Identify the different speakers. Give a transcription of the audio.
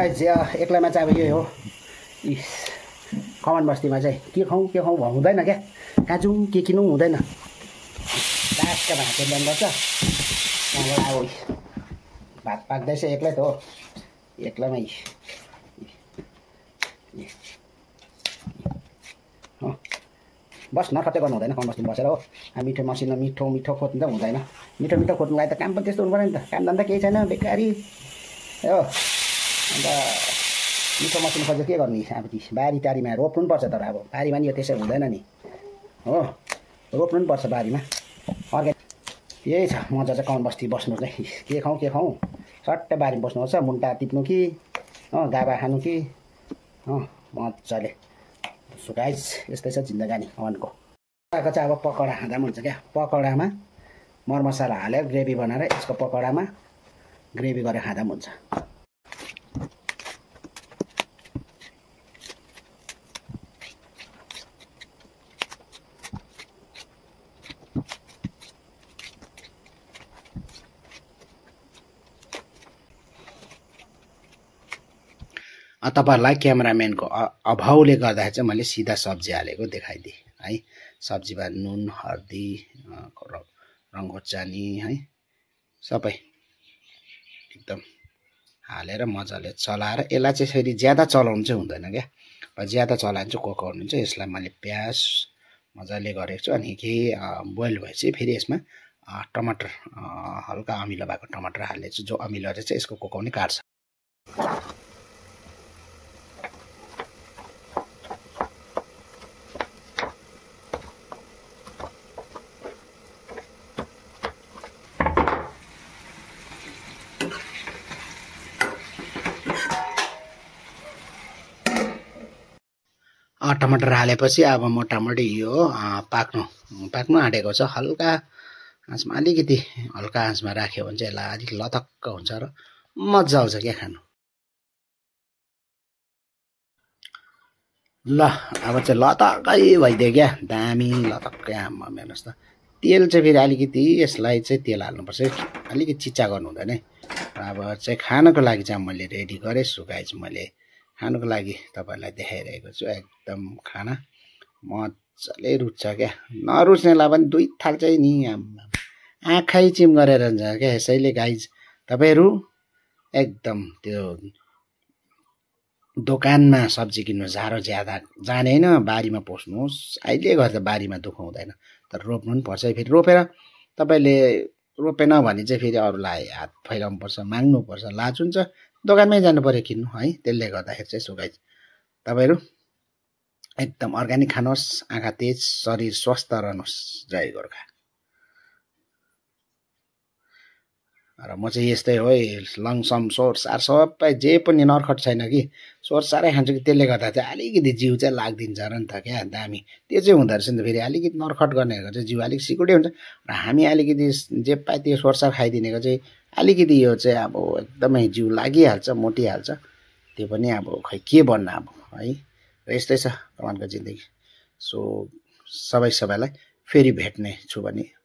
Speaker 1: एक्लैमा चाहिँ अब यही हो। कमान बस्तीमा चाहिँ के खाउँ हुँदैन क्या, कहाँ जाउँ के किनौँ हुँदैन। टाक्क भाँच्यो ल्याउनुपर्छ। त्यहाँबाट अब भात पाक्दैछ एक्लै त हो, एक्लैमै बस नखर्च गर्नु हुँदैन कमान बस्तीमा बसेर हो। मिठो मसिनो मिठो खोज्नु त हुँदैन। मिठो खोज्नुलाई त काम पनि त्यस्तो हुनु पऱ्यो नि त। काम धन्दा केही छैन, बेकारी हो। अन्त मिठो मसिनो खोजेर के गर्नु अब ती बारीटारीमा रोप्नु पनि पर्छ। तर अब बारीमा नि यो त्यसै हुँदैन नि हो, रोप्नु पनि पर्छ बारीमा। अर्कै यही छ मजा चाहिँ कमान बस्ती बस्नु चाहिँ। के खाउँ सट्टै बारीमा बस्नुपर्छ, मुन्टा टिप्नु कि गाबा खानु कि मजाले। सो गाइस यस्तै छ जिन्दगानी कमानको। पकाएको चाहिँ अब पकौडा खाँदा पनि हुन्छ क्या। पकौडामा मरमसला हालेर ग्रेभी बनाएर यसको पकौडामा ग्रेभी गरेर खाँदा पनि हुन्छ। तपाईँहरूलाई क्यामेराम्यानको अभावले गर्दाखेरि चाहिँ मैले सिधा सब्जी हालेको देखाइदिएँ है। सब्जीमा नुन हर्दी रङ खोर्सानी है सबै एकदम हालेर मजाले चलाएर यसलाई चाहिँ फेरि ज्यादा चलाउनु चाहिँ हुँदैन क्या। ज्यादा चलायो भने चाहिँ कोकाउनु हुन्छ। यसलाई मैले प्याज मजाले गरेको छु। अनि केही बोइल भएपछि फेरि यसमा टमाटर हल्का अमिलो भएको टमाटर हालेको छु, जो अमिलोले चाहिँ यसको कोकाउने काट्छ। टमाटर हालेपछि अब मोटामोटी यो पाक्नु आँटेको छ। हल्का आँचमा अलिकति हल्का आँचमा राख्यो भने चाहिँ यसलाई अलिक लतक्क हुन्छ र मजा आउँछ क्या खानु। ल अब चाहिँ लतक्कै भइदियो क्या, दामी लतक्कै आम्मा हेर्नुहोस् त। तेल चाहिँ फेरि अलिकति यसलाई चाहिँ तेल हाल्नुपर्छ, अलिकति चिच्चा गर्नु हुँदैन है। अब चाहिँ खानको लागि चाहिँ मैले रेडी गरेँ। सुकाएँ मैले खानुको लागि तपाईँहरूलाई देखाइरहेको छु। एकदम खाना मजाले रुच्छ क्या। नरुच्नेलाई पनि दुई थाल चाहिँ नि आँखै चिम गरेर हुन्छ क्या। यसैले गाइज तपाईँहरू एकदम त्यो दोकानमा सब्जी किन्नु ज्यादा जाने होइन, बारीमा पस्नुहोस्। अहिले घर त बारीमा दुःख हुँदैन, तर रोप्नु पनि पर्छ। फेरि रोपेर तपाईँले रोपेन भने चाहिँ फेरि अरूलाई हात फैलाउनु पर्छ, माग्नु पर्छ, लाज हुन्छ। दोकानमै जानु पऱ्यो किन्नु है। त्यसले गर्दाखेरि चाहिँ सो गाइज तपाईँहरू एकदम अर्ग्यानिक खानुहोस्, आँखा तेज, शरीर स्वस्थ रहनुहोस्। जय गोर्खा। र म चाहिँ यस्तै हो, लङसम सोरसार सबै जे पनि नर्खट छैन कि सोरसारै खान्छु कि। त्यसले गर्दा चाहिँ अलिकति जिउ चाहिँ लाग्दिन्छ र नि त क्या, दामी। त्यो चाहिँ हुँदो रहेछ नि त। फेरि अलिकति नर्खट गर्नेहरूको चाहिँ जिउ अलिक सिकुटे हुन्छ र हामी अलिकति जे पाए त्यो सोरसार खाइदिनेको चाहिँ अलिकति यो चाहिँ अब एकदमै जिउ लागिहाल्छ, मोटिहाल्छ। त्यो पनि अब खै के भन्नु अब है। र यस्तै छ कमानको जिन्दगी। सो सबैलाई फेरि भेट्ने छु भने